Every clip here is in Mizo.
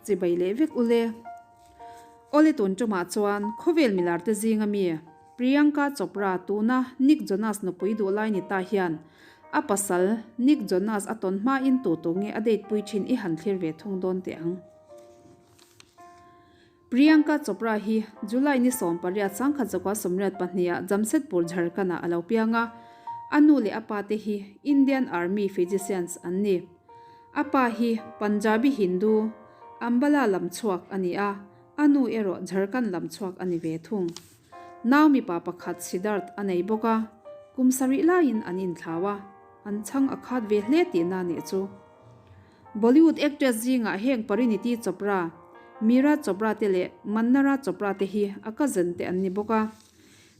Chibai leh vek ule. Awle tun tumah chuan khawvel milar te zinga mi Priyanka Chopra tuna Nick Jonas nupui duh lai ni ta hian a pasal Nick Jonas a tawn hmain tu tu nge a date pui thin i han thlir ve thung dawn teh ang. Priyanka Chopra hi July ni 18 1982 ah Jamshedpur, Jharkhand ah a lo piang a, a nu leh a pa te hi Indian Army Physicians an ni. A pa hi Punjabi Hindu, Ambala lam chhuak a ni a, a nu erawh Jharkhand lam chhuak a ni ve thung. Nau mipa pakhat Siddharth a nei bawk a, kum sarih laiin an inthlau a, an chhang a khat ve hle tihna nih chu. Bollywood actress zingah heng Parineeti Chopra, Meera Chopra te leh Mannara Chopra te hi a cousin te an ni bawk a.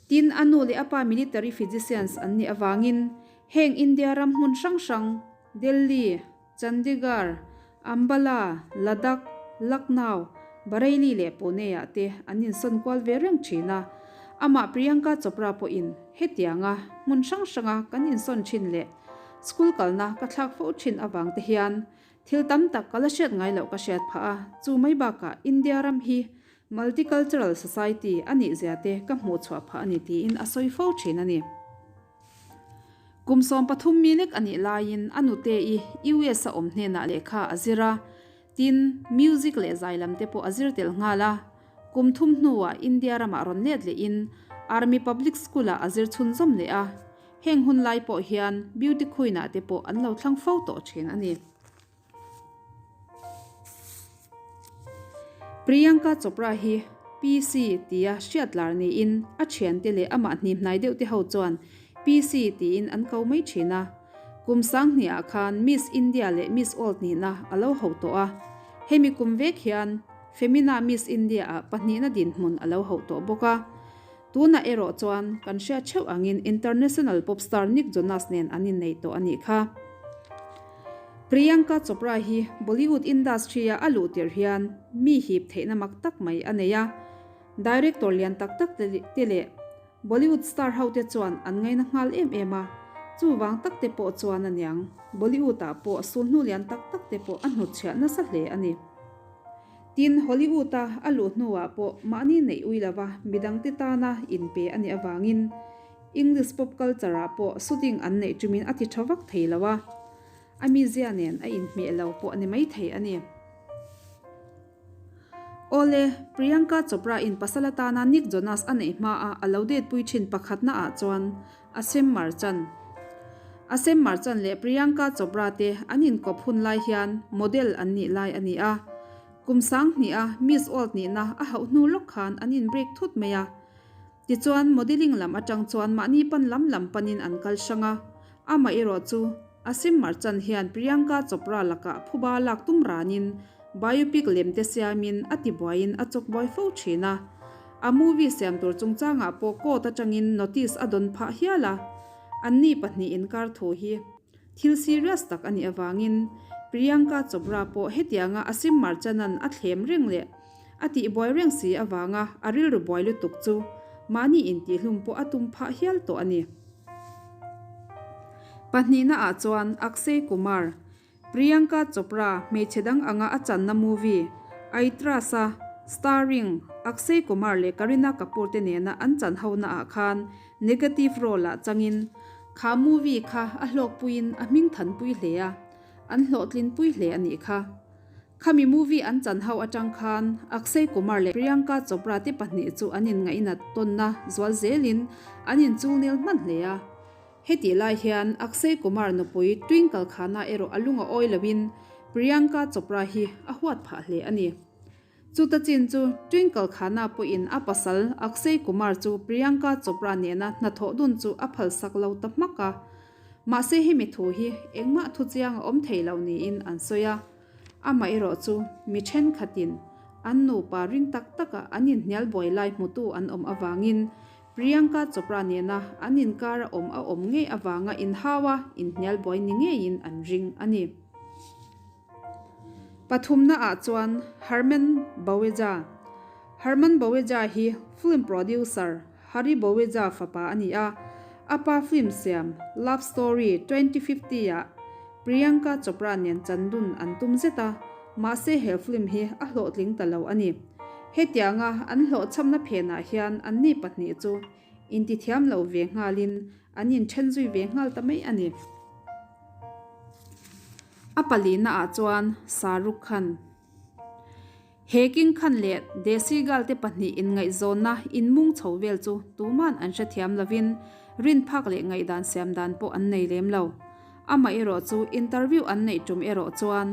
Tin, a nu leh a pa military physicians an nih avangin heng India ram hmun hrang hrang, Delhi, Chandigarh, Ambala, Ladakh, Lucknow, Bareilly leh Pune-ah te an insawn kual ve reng thin a. Amah Priyanka Chopra pawhin hetianga hmun hrang hranga kan insawn thin leh school kalna ka thlak fo thin avang te hian thil tam tak ka la hriat ngai loh ka hriat phah a, chu mai bakah India ram hi multicultural society a nih zia te ka hmuh chhuah phah a ni tiin a sawi fo thin a ni. Kum 13 mi lek a nih laiin a nute i US a awm hnenah lehkha a zir a, tin, music leh zai lam te pawh a zir tel nghal a. Kum thum hnuah India ramah rawn let lehin Army Public School-ah a zir chhunzawm leh a, heng hun lai pawh hian beauty queen-ah te pawh an lo thlang fo tawh thin a ni. Priyanka Chopra hi PC tia hriat lar niin a thiante leh amah hnimhnai deuh te ho chuan PC tiin an ko mai thin a. Kum sang hniah khan Miss India leh Miss World nihna a lo ho tawh a. Hemi kum vek hian Femina Miss India ah pahnihna dinhmun a lo ho tawh bawk a. Tunah erawh chuan kan hriat theuh angin international pop star Nick Jonas nen an innei tawh a nih kha. Priyanka Chopra hi Bollywood industry-a a luh tirh hian mi hip theihna mak tak mai a nei a. Director lian tak tak te leh Bollywood star ho te chuan an ngaina nghal em em a, chuvang tak te pawh chuan a niang Bollywood-ah pawh sulhnu lian tak tak te pawh a hnutchhiah nasa hle a ni. Tin, Hollywood-a a luh hnuah pawh mahni neih ui lova midangte tana inpe a nih avangin English pop culture-ah pawh shooting an neih tumin a ti tha vak thei lo a, a mizia nen a inhmeh lo pawh a ni maithei a ni. Awle, Priyanka Chopra-in pasal atana Nick Jonas a neih hmaa a lo date pui thin pakhatnaah chuan Aseem Merchant Aseem Merchant leh Priyanka Chopra te an inkawp hun lai hian model an nih lai a ni a. Kum sang hniha Miss World nihna a hauh hnu lawk khan an in break thut mai a. Tichuan modelling lam atang chuan mahni pan lam lam panin an kal hrang a. Amaherawh chu Aseem Merchant hian Priyanka Chopra lakah phuba lak tum ranin Biopic lem te siamin a tibuaiin a chawkbuai fo thin a. A movie siam tur chungchangah pawh court atangin notice a dawn phah hial a. Anni pahnih inkar thu hi thil serious tak a nih avangin Priyanka Chopra pawh hetianga Asim Merchant-a'n a thlem reng leh a tihbuai reng si avanga a rilru buai lutuk chu mahni intihlum pawh a tum phah hial tawh a ni. Pahnihna ah chuan Akshay Kumar Priyanka Chopra hmeichhe dang anga a channa movie Aitraaz-a starring Akshay Kumar leh Kareena Kapoor te nena an chan hona ah khan negative role ah changin kha movie kha a hlawkpuiin a hming thanpui hle a, an hlawhtlinpui hle a nih kha. Khami movie an chan ho atang khan Akshay Kumar leh Priyanka Chopra te pahnih chu an inngainat tawnna zual zelin an inchulnel hman hle a. Hetih lai hian Akshay Kumar nupui Twinkle Khanna erawh a lung a awi loin Priyanka Chopra hi a huat phah hle a ni. Chuta chin chu Twinkle Khanna pawhin a pasal Akshay Kumar chu Priyanka Chopra nena hnathawh dun chu a phalsak lo ta hmak a. Mahse hemi thu hi engmah thu chiang a awm thei lo niin an sawi a. Amaherawh chu mi thenkhatin an nupa ring tak taka an inhnial buai lai hmutu an awm avangin Priyanka Chopra nena an inkar a awm a awm ngei avanga inhau a inhnial buai ni ngeiin an ring a ni. Pathumna ah chuan Harman Baweja Harman Baweja hi film producer Hari Baweja fapa a ni a, a pa film siam Love Story 2050 ah Priyanka Chopra nen chandun an tum zet a, Mahse he film hi a hlawhtling ta lo a ni. Hetianga an hlawhchhamna phenah hian anni pahnih chu intithiam lo ve nghalin an inthen zui ve nghal ta mai a ni. A palihna ah chuan Shahrukh Khan. He King Khan leh Desi Girl te pahnih inngaihzawnna inmung chho vel chu tuman an hrethiam lovin rinphak leh ngaihdan siam dan pawh an nei lem lo. Amah erawh chu interview an neih tum erawh chuan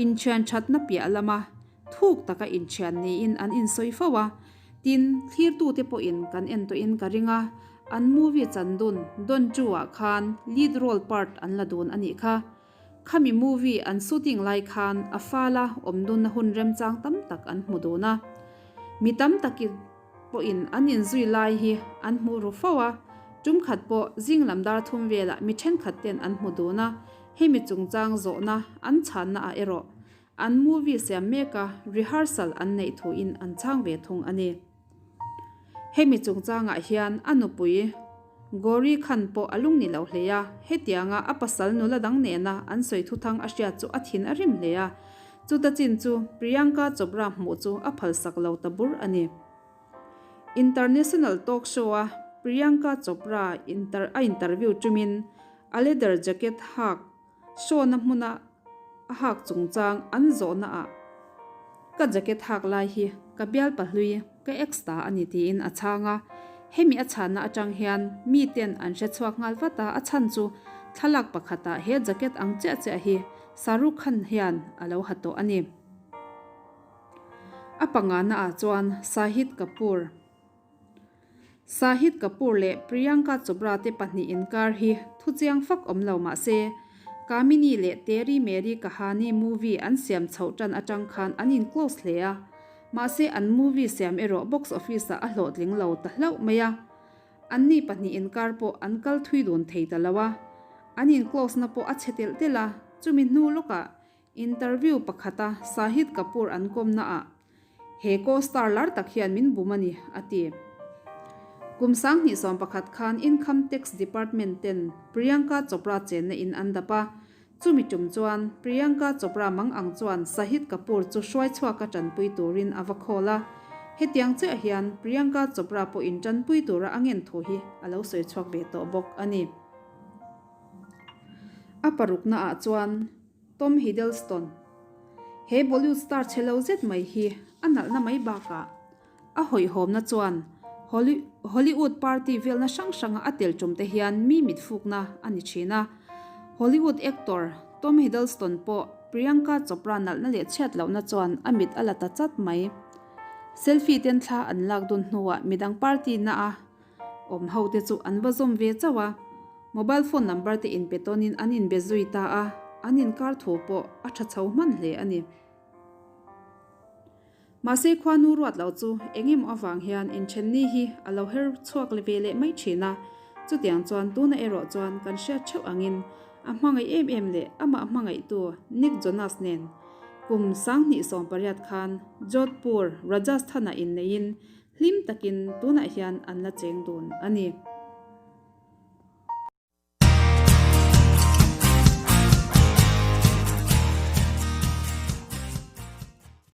inthian thatna piah lama thuk taka inthian niin an insawi fo a, tin, thlirtute pawhin kan en tawhin ka ring a, an movie chandun Don Chu ah khan lead role part an la dun a nih kha. Khami movie an shooting lai khan a fala awm dunna hun remchang tam tak an hmu dun a. Mi tam taki pawhin an inzui lai hi an hmuh ru fo a, tum khat pawh zing lam dar thum velah mi thenkhat ten an hmu dun a, hemi chungchang zawhna an chhanna ah erawh an movie siam meka rehearsal an neih thuin an chhang ve thung a ni. Hemi chungchangah hian a nupui Gauri Khan pawh a lung ni lo hle a, hetianga a pasal nula dang nena an sawi thuthang a hriat chu a thin a rim hle a, chuta chin chu Priyanka Chopra hmuh chu a phalsak lo ta bur a ni. International talk show-a Priyanka Chopra a interview tumin a leather jacket hak Show-na hmuna a hak chungchang an zawhna ah ka jacket hak lai hi ka bial pahlui ka ex ta a ni tiin a chhang a, hemi a chhanna atang hian mi ten an hre chhuak nghal vat a, a chhan chu thlalak pakhatah he jacket ang chiah chiah hi Shahrukh Khan hian a lo ha tawh a ni. A pangana ah chuan Shahid Kapoor. Shahid Kapoor leh Priyanka Chopra te pahnih inkar hi thu chiang fak awm lo mah se, Kamini leh Teri Meri Kahani movie an siam chhoh tan atang khan an in close hle a, mahse an movie siam erawh box office ah a hlawhtling lo ta hlauh mai a. Anni pahnih inkar pawh an kal thui dun thei ta lo a, an in close na pawh a chhe telh telh a, chumi hnu lawkah Interview pakhata Shahid Kapoor an kawmnaah, He co-star lar tak hian min bum a ni, a ti. Kum 2011 khan Income Tax Department ten Priyanka Chopra chenna in an dap a, chumi tum chuan Priyanka Chopra mang ang chuan Shahid Kapoor chu hruai chhuaka tanpui turin a va khawl a, hetiang chiah hian Priyanka Chopra pawhin tanpui tura a ngen thu hi a lo sawi chhuak ve tawh bawk a ni. A paruknaah chuan Tom Hiddleston, He Bollywood star chhe lo zet mai hi a nalhna mai bakah a hawihhawmna chuan Hollywood party velna hrang hranga a tel tum te hian mi mitfukna a ni thin a. Hollywood actor Tom Hiddleston pawh Priyanka Chopra nalhna leh chhiat lohna chuan a mit a la ta chat mai. Selfie ten thla an lak dun hnuah midang party na a Awm ho te chu an va zawm ve chauh a, mobile phone number te inpe tawnin an inbe zui ta a, an inkar thu pawh a tha chho hman hle a ni. Mahse khuanu ruat lo chu eng emaw avang hian inthenni hi a lo her chhuak ve leh mai thin a, chutiang chuan tuna erawh chuan kan hriat theuh angin a hmangaih em em leh amah hmangaihtu Nick Jonas nen kum 2018 khan Jodhpur, Rajasthan-ah inneiin Hlim takin tunah hian an la cheng dun a ni.